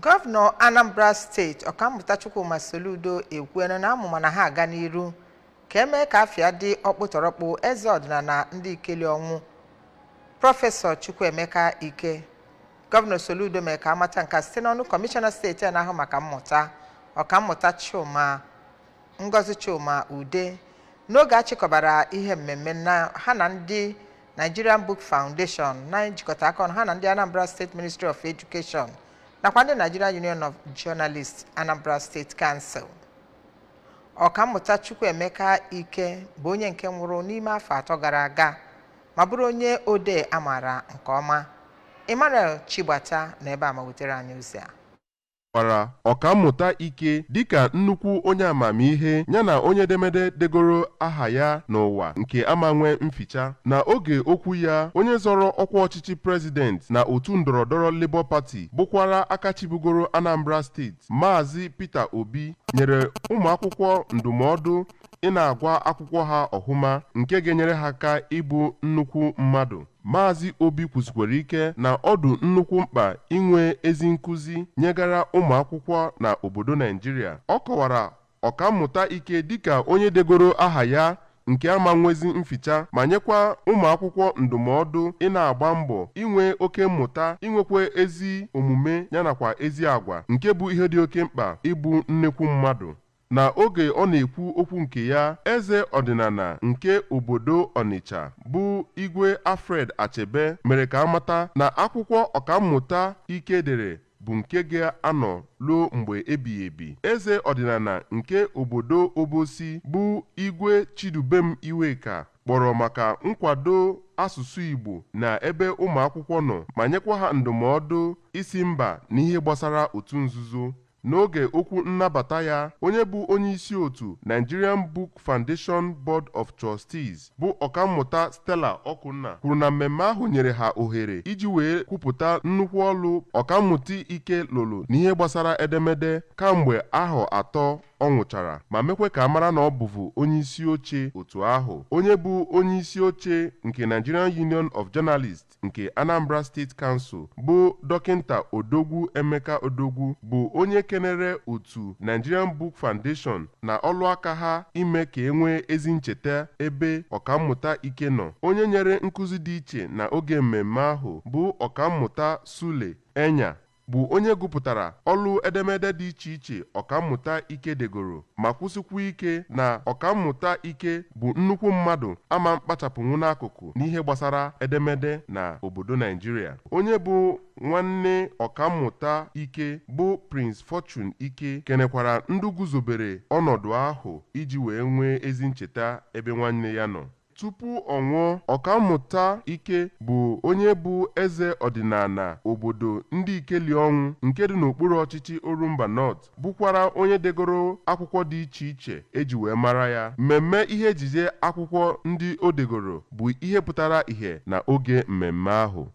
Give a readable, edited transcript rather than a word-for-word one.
Gọvanọ Anambra Steeti, Ọkammụta Chukwuma Soludo, ekwuela na amụma na ha aga n'iru ka emee ka afịa dị ọkpụtọrọkpụ eze ọdịnala ndị Ikeliọnwụ, Prọfesọ Chukwuemeka Ike. Gọvanọ Soludo mere ka amata nke a site n'ọnụ Kọmishọna steeti a na-ahụ maka mmụta, Ọkammụta Chuma Ngozi Chuma Ude, n'oge a chịkọbara ihe mmemme na ha na ndị Nigerian Book Foundation na njikọta aka ọnụ ha na ndị Anambra State Ministry of Education nakwa ndị Nigerian Union of Journalists Anambra State Council. Ọkammụta Chukwuemeka Ike bụ onye nke nwụrụ n'ime afọ 3 gara aga ma bụrụ onye odee a maara nke ọma. Emmanuel Chigbata nọ ebe a ma wetara anyị ozi a. Gwara Ọkammụta Ike dịka nnukwu onye amamihe yana onye edemede degoro aha ya n'ụwa nke ama nwe mficha. Na oge okwu ya, onye zọrọ ọkwa ọchịchị prezident na otu ndọrọndọrọ Labour Party bụkwara aka chibugoro Anambra Steeti, Maazị Peter Obi, nyere ụmụakwụkwọ ndụmọdụ ị na-agwa akwụkwọ ha ọhụma nke ga-enyere ha aka ịbụ nnukwu mmadụ. Maazị Obi kwusikwara ike na ọ dị nnukwu mkpa inwe ezi nkụzi nyegara ụmụ akwụkwọ na obodo Naijiria. Ọ kọwara Ọkammụta Ike dịka onye degoro aha ya nke ama nwezi mficha ma nyekwa ụmụ akwụkwọ ndụmọdụ ị na-agba mbọ inwe oke mmụta, inwekwa ezi omume yanakwa ezi agwa nke bụ ihe dị oke mkpa ịbụ nnekwu mmadụ. Na oge ọ na-ekwu okwu nke ya, eze ọdịnala nke obodo Ọnịcha bụ Igwe Alfred Achebe mere ka amata na akwụkwọ Ọkammụta Ike dere bụ nke ga-anọ ruo mgbe ebighị ebi. Eze ọdịnala nke obodo Obosi bụ Igwe Chidubem Iweka kpọrọ maka nkwado asụsụ Igbo na ebe ụmụ akwụkwọ nọ ma nyekwa ha ndụmọdụ isi mba n'ihe gbasara otu nzuzo. N'oge okwu nnabata ya, onye bụ onye isi otu Nigerian Book Foundation Board of Trustees bụ Ọkammụta Stella Okunna kwuru na mmemme ahụ nyere ha ohere iji wee kwupụta nnukwu ọlụ Ọkammụta Ike lụrụ n'ihe gbasara edemede kamgbe ahọ 3 ọ nwụchara, ma mekwe ka a mara na ọ bụbu onye isi oche otu ahụ. Onye bụ onye isi oche nke Nigerian Union of Journalists nke Anambra State Council bụ Dọkịnta Odogwu Emeka Odogwu bụ onye kenere otu Nigerian Book Foundation na ọlụaka ha ime ka e nwee ezi ncheta ebe Ọkammụta Ike nọ. Onye nyere nkụzi dị iche na oge mmemme ahụ bụ Ọkammụta Sule Enya bụ onye gụpụtara ọlụ edemede dị iche iche Ọkammụta Ike degoro ma kwụsịkwa ike na Ọkammụta Ike bụ nnukwu mmadụ ama mkpachapụnwu n'akụkụ n'ihe gbasara edemede na obodo Naijiria. Onye bụ nwanne Ọkammụta Ike bụ Prince Fortune Ike kenekwara ndị guzobere ọnọdụ ahụ iji wee nwee ezi ncheta ebe nwanne ya nọ. Tupu ọ nwụọ, Ọkammụta Ike bụ onye bụ eze ọdịnala obodo ndị Ikeliọnwụ nke dị n'okpuru ọchịchị Orumba North, bụkwara onye degoro akwụkwọ dị iche iche eji wee mara ya. Mmemme ihe ejije akwụkwọ ndị o degoro bụ ihe pụtara ìhè na oge mmemme ahụ.